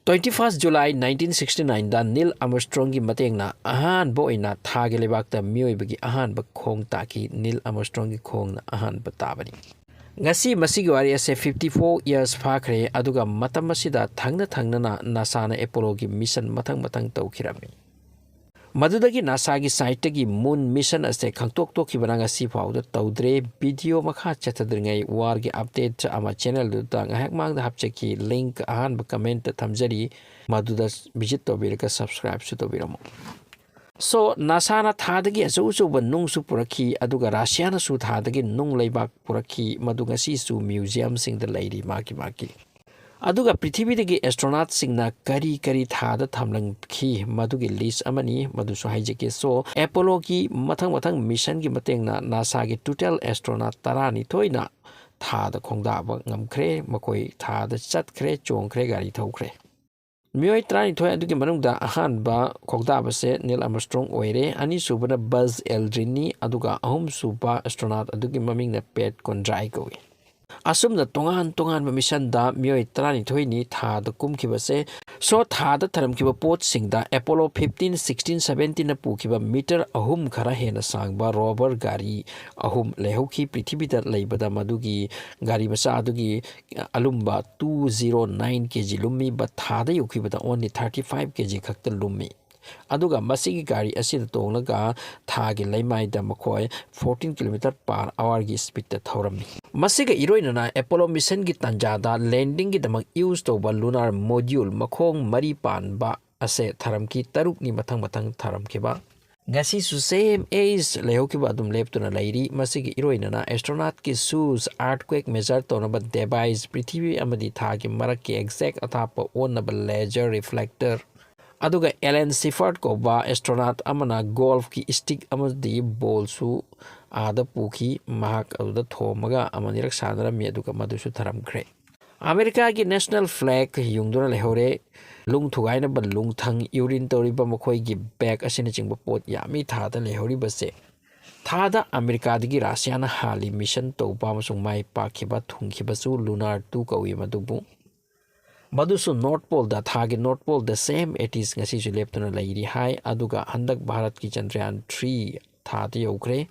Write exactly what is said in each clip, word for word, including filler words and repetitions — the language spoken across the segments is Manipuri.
Twenty first July nineteen sixty nineꯗ ꯅꯤꯜ ꯑꯥꯔꯝꯁꯇ꯭ꯔꯣꯡꯒꯤ ꯃꯇꯦꯡꯅ ꯑꯍꯥꯟꯕ ꯑꯣꯏꯅ ꯊꯥꯒꯤ ꯂꯩꯕꯥꯛꯇ ꯃꯤꯑꯣꯏꯕꯒꯤ ꯑꯍꯥꯟꯕ ꯈꯣꯡ ꯇꯥꯈꯤ꯫ ꯅꯤꯜ ꯑꯥꯔꯝꯁꯇ꯭ꯔꯣꯡꯒꯤ ꯈꯣꯡꯅ ꯑꯍꯥꯟꯕ ꯇꯥꯕꯅꯤ꯫ ꯉꯁꯤ ꯃꯁꯤꯒꯤ ꯋꯥꯔꯤ ꯑꯁꯦ fifty four years ꯐꯥꯈ꯭ꯔꯦ, ꯑꯗꯨꯒ ꯃꯇꯝ ꯑꯁꯤꯗ ꯊꯪꯅ ꯊꯪꯅꯅ ꯅꯥꯁꯥꯅ ꯑꯦꯄꯣꯂꯣꯒꯤ ꯃꯤꯁꯟ ꯃꯊꯪ ꯃꯊꯪ ꯇꯧꯈꯤꯔꯝꯃꯤ꯫ ꯃꯗꯨꯗꯒꯤ ꯅꯥꯁꯥꯒꯤ ꯁꯥꯏꯠꯇꯒꯤ ꯃꯨꯟ ꯃꯤꯁꯟ ꯑꯁꯦ ꯈꯪꯇꯣꯛ ꯇꯣꯛꯈꯤꯕꯅ ꯉꯁꯤ ꯐꯥꯎꯗ ꯇꯧꯗ꯭ꯔꯦ꯫ ꯚꯤꯗꯤꯑꯣ ꯃꯈꯥ ꯆꯠꯊꯗ꯭ꯔꯤꯉꯩ ꯋꯥꯔꯒꯤ ꯑꯞꯗꯦꯠ ꯑꯃ ꯆꯦꯅꯦꯜꯗꯨꯗ ꯉꯥꯏꯍꯥꯛ ꯃꯥꯡꯗ ꯍꯥꯞꯆꯈꯤ꯫ ꯂꯤꯡꯛ ꯑꯍꯥꯟꯕ ꯀꯃꯦꯟꯇ ꯊꯝꯖꯔꯤ, ꯃꯗꯨꯗ ꯚꯤꯖꯤꯠ ꯇꯧꯕꯤꯔꯒ ꯁꯕꯁꯀ꯭ꯔꯥꯏꯕꯁꯨ ꯇꯧꯕꯤꯔꯝꯃꯨ꯫ ꯁꯣ, ꯅꯥꯁꯥꯅ ꯊꯥꯗꯒꯤ ꯑꯆꯧ ꯑꯆꯧꯕ ꯅꯨꯡꯁꯨ ꯄꯨꯔꯛꯈꯤ, ꯑꯗꯨꯒ ꯔꯁꯤꯌꯥꯅꯁꯨ ꯊꯥꯗꯒꯤ ꯅꯨꯡ ꯂꯩꯕꯥꯛ ꯄꯨꯔꯛꯈꯤ꯫ ꯃꯗꯨ ꯉꯁꯤꯁꯨ ꯃ꯭ꯌꯨꯖꯤꯌꯝꯁꯤꯡꯗ ꯂꯩꯔꯤ ꯃꯥꯒꯤ ꯃꯥꯒꯤ꯫ ꯑꯗꯨꯒ ꯄ꯭ꯔꯤꯊꯤꯕꯤꯗꯒꯤ ꯑꯦꯁꯇ꯭ꯔꯣꯅꯥꯠꯁꯤꯡꯅ ꯀꯔꯤ ꯀꯔꯤ ꯊꯥꯗ ꯊꯝꯂꯝꯈꯤ, ꯃꯗꯨꯒꯤ ꯂꯤꯁ ꯑꯃꯅꯤ, ꯃꯗꯨꯁꯨ ꯍꯥꯏꯖꯒꯦ꯫ ꯁꯣ, ꯑꯦꯄꯣꯂꯣꯒꯤ ꯃꯊꯪ ꯃꯊꯪ ꯃꯤꯁꯟꯒꯤ ꯃꯇꯦꯡꯅ ꯅꯥꯁꯥꯒꯤ ꯇꯣꯇꯦꯜ ꯑꯦꯁꯇ꯭ꯔꯣꯅꯥꯠ ꯇꯔꯥꯅꯤꯊꯣꯏꯅ ꯊꯥꯗ ꯈꯣꯡꯗꯥꯕ ꯉꯝꯈ꯭ꯔꯦ꯫ ꯃꯈꯣꯏ ꯊꯥꯗ ꯆꯠꯈ꯭ꯔꯦ, ꯆꯣꯡꯈ꯭ꯔꯦ, ꯒꯥꯔꯤ ꯊꯧꯈ꯭ꯔꯦ꯫ ꯃꯤꯑꯣꯏ ꯇꯔꯥꯅꯤꯊꯣꯏ ꯑꯗꯨꯒꯤ ꯃꯅꯨꯡꯗ ꯑꯍꯥꯟꯕ ꯈꯣꯡꯗꯥꯕꯁꯦ ꯅꯤꯜ ꯑꯥꯔꯝꯁꯇ꯭ꯔꯣꯡ ꯑꯣꯏꯔꯦ, ꯑꯅꯤꯁꯨꯕꯅ ꯕꯖ ꯑꯦꯜꯗ꯭ꯔꯤꯟꯅꯤ, ꯑꯗꯨꯒ ꯑꯍꯨꯝꯁꯨꯕ ꯑꯦꯁꯇ꯭ꯔꯣꯅꯥꯠ ꯑꯗꯨꯒꯤ ꯃꯃꯤꯡꯅ ꯄꯦꯠ ꯀꯣꯟꯗ꯭ꯔꯥꯏ ꯀꯧꯏ꯫ ꯑꯁꯨꯝꯅ ꯇꯣꯉꯥꯟ ꯇꯣꯉꯥꯟꯕ ꯃꯤꯁꯟꯗ ꯃꯤꯑꯣꯏ ꯇꯔꯥꯅꯤꯊꯣꯏꯅꯤ ꯊꯥꯗ ꯀꯨꯝꯈꯤꯕꯁꯦ꯫ ꯁꯣ, ꯊꯥꯗ ꯊꯔꯝꯈꯤꯕ ꯄꯣꯠꯁꯤꯡꯗ ꯑꯦꯄꯣꯂꯣ fifteen, sixteen, seventeenꯅ ꯄꯨꯈꯤꯕ ꯃꯤꯇꯔ ꯑꯍꯨꯝ ꯈꯔ ꯍꯦꯟꯅ ꯁꯥꯡꯕ ꯔꯣꯕꯔ ꯒꯥꯔꯤ ꯑꯍꯨꯝ ꯂꯩꯍꯧꯈꯤ꯫ ꯄ꯭ꯔꯤꯊꯤꯕꯤꯗ ꯂꯩꯕꯗ ꯃꯗꯨꯒꯤ ꯒꯥꯔꯤ ꯃꯆꯥ ꯑꯗꯨꯒꯤ ꯑꯂꯨꯝꯕ two zero nine K G ꯂꯨꯝꯃꯤꯕ ꯊꯥꯗ ꯌꯧꯈꯤꯕꯗ only thirty five K G ꯈꯛꯇ ꯂꯨꯝꯃꯤ꯫ ꯑꯗꯨꯒ ꯃꯁꯤꯒꯤ ꯒꯥꯔꯤ ꯑꯁꯤꯗ ꯇꯣꯡꯂꯒ ꯊꯥꯒꯤ ꯂꯩꯃꯥꯏꯗ ꯃꯈꯣꯏ fourteen kilometer per hourꯒꯤ ꯁ꯭ꯄꯤꯗꯇ ꯊꯧꯔꯝꯃꯤ꯫ ꯃꯁꯤꯒ ꯏꯔꯣꯏꯅꯅ ꯑꯦꯄꯣꯂꯣ ꯃꯤꯁꯟꯒꯤ ꯇꯥꯟꯖꯥꯗ ꯂꯦꯟꯗꯤꯡꯒꯤꯗꯃꯛ ꯌꯨꯁ ꯇꯧꯕ ꯂꯨꯅꯥꯔ ꯃꯣꯗ꯭ꯌꯨꯜ ꯃꯈꯣꯡ ꯃꯔꯤ ꯄꯥꯟꯕ ꯑꯁꯦ ꯊꯔꯝꯈꯤ, ꯇꯔꯨꯛꯅꯤ ꯃꯊꯪ ꯃꯊꯪ ꯊꯔꯝꯈꯤꯕ꯫ ꯉꯁꯤꯁꯨ same as ꯂꯩꯍꯧꯈꯤꯕ ꯑꯗꯨꯝ ꯂꯦꯞꯇꯨꯅ ꯂꯩꯔꯤ꯫ ꯃꯁꯤꯒꯤ ꯏꯔꯣꯏꯅꯅ ꯑꯦꯁꯇ꯭ꯔꯣꯅꯥꯠꯀꯤ ꯁꯨꯁ, ꯑꯥꯔꯠꯀ꯭ꯋꯦꯛ ꯃꯦꯖꯔ ꯇꯧꯅꯕ ꯗꯦꯚꯥꯏꯁ, ꯄ꯭ꯔꯤꯊꯤꯕꯤ ꯑꯃꯗꯤ ꯊꯥꯒꯤ ꯃꯔꯛꯀꯤ ꯑꯦꯛꯖꯦꯛ ꯑꯊꯥꯞꯄ ꯑꯣꯟꯅꯕ ꯂꯦꯖꯔ ꯔꯤꯐ꯭ꯂꯦꯛꯇꯔ, ꯑꯗꯨꯒ ꯑꯦꯂꯦꯟ ꯁꯤꯐꯔꯠ ꯀꯧꯕ ꯑꯦꯁꯇ꯭ꯔꯣꯅꯥꯠ ꯑꯃꯅ ꯒꯣꯜꯐꯀꯤ ꯁ꯭ꯇꯤꯛ ꯑꯃꯗꯤ ꯕꯣꯜꯁꯨ ꯑꯥꯗ ꯄꯨꯈꯤ꯫ ꯃꯍꯥꯛ ꯑꯗꯨꯗ ꯊꯣꯝꯃꯒ ꯑꯃꯅꯤꯔꯛ ꯁꯥꯟꯅꯔꯝꯃꯤ, ꯑꯗꯨꯒ ꯃꯗꯨꯁꯨ ꯊꯔꯝꯈ꯭ꯔꯦ꯫ ꯑꯃꯦꯔꯤꯀꯥꯒꯤ ꯅꯦꯁꯅꯦꯜ ꯐ꯭ꯂꯦꯒ ꯌꯨꯡꯗꯨꯅ ꯂꯩꯍꯧꯔꯦ꯫ ꯂꯨꯡ ꯊꯨꯒꯥꯏꯅꯕ ꯂꯨꯡꯊꯪ, ꯌꯨꯔꯤꯟ ꯇꯧꯔꯤꯕ ꯃꯈꯣꯏꯒꯤ ꯕꯦꯒ ꯑꯁꯤꯅꯆꯤꯡꯕ ꯄꯣꯠ ꯌꯥꯝꯃꯤ ꯊꯥꯗ ꯂꯩꯍꯧꯔꯤꯕꯁꯦ꯫ ꯊꯥꯗ ꯑꯃꯦꯔꯤꯀꯥꯗꯒꯤ ꯔꯁꯤꯌꯥꯅ ꯍꯥꯜꯂꯤ ꯃꯤꯁꯟ ꯇꯧꯕ ꯑꯃꯁꯨꯡ ꯃꯥꯏ ꯄꯥꯛꯈꯤꯕ ꯊꯨꯡꯈꯤꯕꯁꯨ ꯂꯨꯅꯥꯔ two ꯀꯧꯏ꯫ ꯃꯗꯨꯕꯨ ꯃꯗꯨꯁꯨ North Poleꯗ, ꯊꯥꯒꯤ North Poleꯗ same eighties ꯉꯁꯤꯁꯨ ꯂꯦꯞꯇꯨꯅ ꯂꯩꯔꯤ ꯍꯥꯏ꯫ ꯑꯗꯨꯒ ꯍꯟꯗꯛ ꯚꯥꯔꯠꯀꯤ Chandrayaan three ꯊꯥꯗ ꯌꯧꯈ꯭ꯔꯦ꯫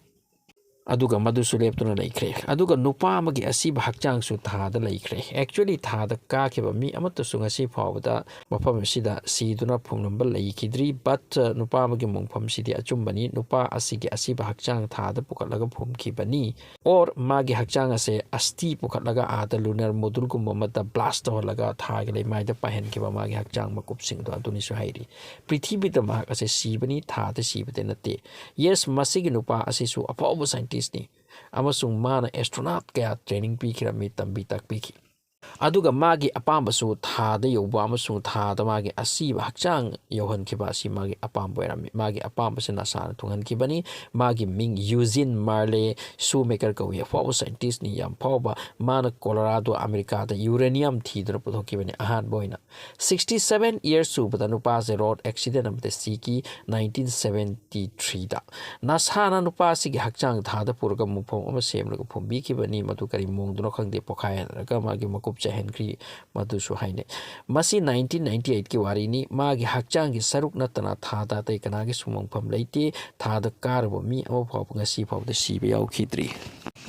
ꯑꯗꯨꯒ ꯃꯗꯨꯁꯨ ꯂꯦꯞꯇꯨꯅ ꯂꯩꯈ꯭ꯔꯦ꯫ ꯑꯗꯨꯒ ꯅꯨꯄꯥ ꯑꯃꯒꯤ ꯑꯁꯤꯕ ꯍꯛꯆꯥꯡꯁꯨ ꯊꯥꯗ ꯂꯩꯈ꯭ꯔꯦ꯫ Actually, ꯊꯥꯗ ꯀꯥꯈꯤꯕ ꯃꯤ ꯑꯃꯠꯇꯁꯨ ꯉꯁꯤ ꯐꯥꯎꯕꯗ ꯃꯐꯝ ꯑꯁꯤꯗ ꯁꯤꯗꯨꯅ ꯐꯨꯝꯂꯝꯕ ꯂꯩꯈꯤꯗ꯭ꯔꯤ꯫ But, ꯑ, ꯅꯨꯄꯥ ꯑꯃꯒꯤ ꯃꯣꯡꯐꯝꯁꯤꯗꯤ ꯑꯆꯨꯝꯕꯅꯤ꯫ ꯅꯨꯄꯥ ꯑꯁꯤꯒꯤ ꯑꯁꯤꯕ ꯍꯛꯆꯥꯡ ꯊꯥꯗ ꯄꯨꯈꯠꯂꯒ ꯐꯨꯝꯈꯤꯕꯅꯤ꯫ Or ꯃꯥꯒꯤ ꯍꯛꯆꯥꯡ ꯑꯁꯦ ꯑꯁꯊꯤ ꯄꯨꯈꯠꯂꯒ ꯑꯥꯗ lunar moduleꯒꯨꯝꯕ ꯑꯃꯗ blast ꯇꯧꯍꯜꯂꯒ ꯊꯥꯒꯤ ꯂꯩꯃꯥꯏꯗ ꯄꯥꯏꯍꯟꯈꯤꯕ ꯃꯥꯒꯤ ꯍꯛꯆꯥꯡ ꯃꯀꯨꯞꯁꯤꯡꯗꯣ ꯑꯗꯨꯅꯤꯁꯨ ꯍꯥꯏꯔꯤ꯫ ꯄ꯭ꯔꯤꯊꯤꯕꯤꯗ ꯃꯍꯥꯛ ꯑꯁꯦ ꯁꯤꯕꯅꯤ, ꯊꯥꯗ ꯁꯤꯕꯗꯤ ꯅꯠꯇꯦ꯫ Yes, ꯃꯁꯤꯒꯤ ꯅꯨꯄꯥ ꯑꯁꯤꯁꯨ ꯑꯐꯥꯎꯕ scientistꯅꯤ꯫ ꯑꯃꯁꯨꯡ ꯃꯥꯅ astronaut ꯀꯌꯥ training ꯄꯤꯈꯤꯔꯝꯃꯤ, ꯇꯝꯕꯤ ꯇꯥꯛꯄꯤꯈꯤ꯫ ꯑꯗꯨꯒ ꯃꯥꯒꯤ ꯑꯄꯥꯝꯕꯁꯨ ꯊꯥꯗ ꯌꯧꯕ ꯑꯃꯁꯨꯡ ꯊꯥꯗ ꯃꯥꯒꯤ ꯑꯁꯤꯕ ꯍꯛꯆꯥꯡ ꯌꯧꯍꯟꯈꯤꯕ ꯑꯁꯤ ꯃꯥꯒꯤ ꯑꯄꯥꯝꯕ ꯑꯣꯏꯔꯝꯃꯤ꯫ ꯃꯥꯒꯤ ꯑꯄꯥꯝꯕꯁꯤ NASAꯅ ꯊꯨꯡꯍꯟꯈꯤꯕꯅꯤ꯫ ꯃꯥꯒꯤ ꯃꯤꯡ Eugene Marley Shoemaker ꯀꯧꯏ꯫ ꯑꯐꯥꯎꯕ scientistꯅꯤ, ꯌꯥꯝ ꯐꯥꯎꯕ꯫ ꯃꯥꯅ Colorado, Americaꯗ uranium ꯊꯤꯗꯨꯅ ꯄꯨꯊꯣꯛꯈꯤꯕꯅꯤ ꯑꯍꯥꯟꯕ ꯑꯣꯏꯅ꯫ Sixty seven years ꯁꯨꯕꯗ ꯅꯨꯄꯥꯁꯦ road accident ꯑꯃꯗ ꯁꯤꯈꯤ, nineteen seventy threeꯗ꯫ NASAꯅ ꯅꯨꯄꯥꯁꯤꯒꯤ ꯍꯛꯆꯥꯡ ꯊꯥꯗ ꯄꯨꯔꯒ ꯃꯣꯡꯐꯝ ꯑꯃ ꯁꯦꯝꯂꯒ ꯐꯨꯝꯕꯤꯈꯤꯕꯅꯤ꯫ ꯃꯗꯨ ꯀꯔꯤ ꯃꯑꯣꯡꯗꯅꯣ ꯈꯪꯗꯦ, ꯄꯣꯈꯥꯏꯍꯜꯂꯒ ꯃꯥꯒꯤ ꯃꯀꯨꯞ ꯆꯥꯏꯍꯟꯈ꯭ꯔꯤ, ꯃꯗꯨꯁꯨ ꯍꯥꯏꯅꯩ꯫ ꯃꯁꯤ nineteen ninety eightꯀꯤ ꯋꯥꯔꯤꯅꯤ꯫ ꯃꯥꯒꯤ ꯍꯛꯆꯥꯡꯒꯤ ꯁꯔꯨꯛ ꯅꯠꯇꯅ ꯊꯥꯗ ꯑꯇꯩ ꯀꯅꯥꯒꯤꯁꯨ ꯃꯣꯡꯐꯝ ꯂꯩꯇꯦ꯫ ꯊꯥꯗ ꯀꯥꯔꯨꯕ ꯃꯤ ꯑꯃ ꯐꯥꯎꯕ ꯉꯁꯤ ꯐꯥꯎꯕꯗ ꯁꯤꯕ ꯌꯥꯎꯈꯤꯗ꯭ꯔꯤ꯫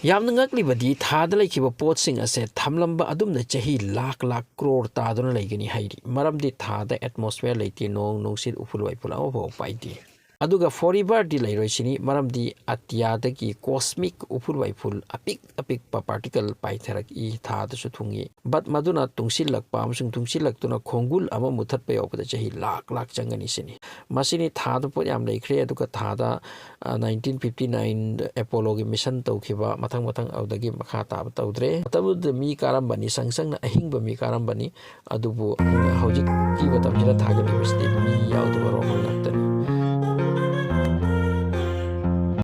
ꯌꯥꯝꯅ ꯉꯛꯂꯤꯕꯗꯤ, ꯊꯥꯗ ꯂꯩꯈꯤꯕ ꯄꯣꯠꯁꯤꯡ ꯑꯁꯦ ꯊꯝꯂꯝꯕ ꯑꯗꯨꯝꯅ ꯆꯍꯤ ꯂꯥꯈ ꯂꯥꯈ crore ꯇꯥꯗꯨꯅ ꯂꯩꯒꯅꯤ ꯍꯥꯏꯔꯤ꯫ ꯃꯔꯝꯗꯤ ꯊꯥꯗ atmosphere ꯂꯩꯇꯦ, ꯅꯣꯡ ꯅꯨꯡꯁꯤꯠ ꯎꯐꯨꯜ ꯋꯥꯏꯐꯨꯜ ꯑꯃꯐꯥꯎ ꯄꯥꯏꯗꯦ꯫ ꯑꯗꯨꯒ foreverꯗꯤ ꯂꯩꯔꯣꯏ ꯁꯤꯅꯤ, ꯃꯔꯝꯗꯤ ꯑꯇꯤꯌꯥꯗꯒꯤ cosmic ꯎꯐꯨꯜ ꯋꯥꯏꯐꯨꯜ ꯑꯄꯤꯛ ꯑꯄꯤꯛꯄ particle ꯄꯥꯏꯊꯔꯛꯏ, ꯊꯥꯗꯁꯨ ꯊꯨꯡꯏ꯫ But ꯃꯗꯨꯅ ꯇꯨꯡꯁꯤꯜꯂꯛꯄ ꯑꯃꯁꯨꯡ ꯇꯨꯡꯁꯤꯜꯂꯛꯇꯨꯅ ꯈꯣꯡꯒꯨꯜ ꯑꯃ ꯃꯨꯊꯠꯄ ꯌꯥꯎꯕꯗ ꯆꯍꯤ ꯂꯥꯈ ꯂꯥꯈ ꯆꯪꯒꯅꯤ ꯁꯤꯅꯤ꯫ ꯃꯁꯤꯅꯤ ꯊꯥꯗ ꯄꯣꯠ ꯌꯥꯝ ꯂꯩꯈ꯭ꯔꯦ꯫ ꯑꯗꯨꯒ ꯊꯥꯗ, ꯑ, nineteen fifty nine Apolloꯒꯤ mission ꯇꯧꯈꯤꯕ, ꯃꯊꯪ ꯃꯊꯪ ꯑꯗꯨꯗꯒꯤ ꯃꯈꯥ ꯇꯥꯕ ꯇꯧꯗ꯭ꯔꯦ꯫ ꯃꯇꯝꯗꯨꯗ ꯃꯤ ꯀꯥꯔꯝꯕꯅꯤ, ꯁꯪ ꯁꯪꯅ ꯑꯍꯤꯡꯕ ꯃꯤ ꯀꯥꯔꯝꯕꯅꯤ꯫ ꯑꯗꯨꯕꯨ ꯍꯧꯖꯤꯛꯀꯤ ꯃꯇꯝꯁꯤꯗ ꯊꯥꯒꯠꯂꯤꯕꯁꯤꯗꯤ ꯃꯤ ꯌꯥꯎꯗꯕ rover ꯉꯥꯛꯇꯅꯤ꯫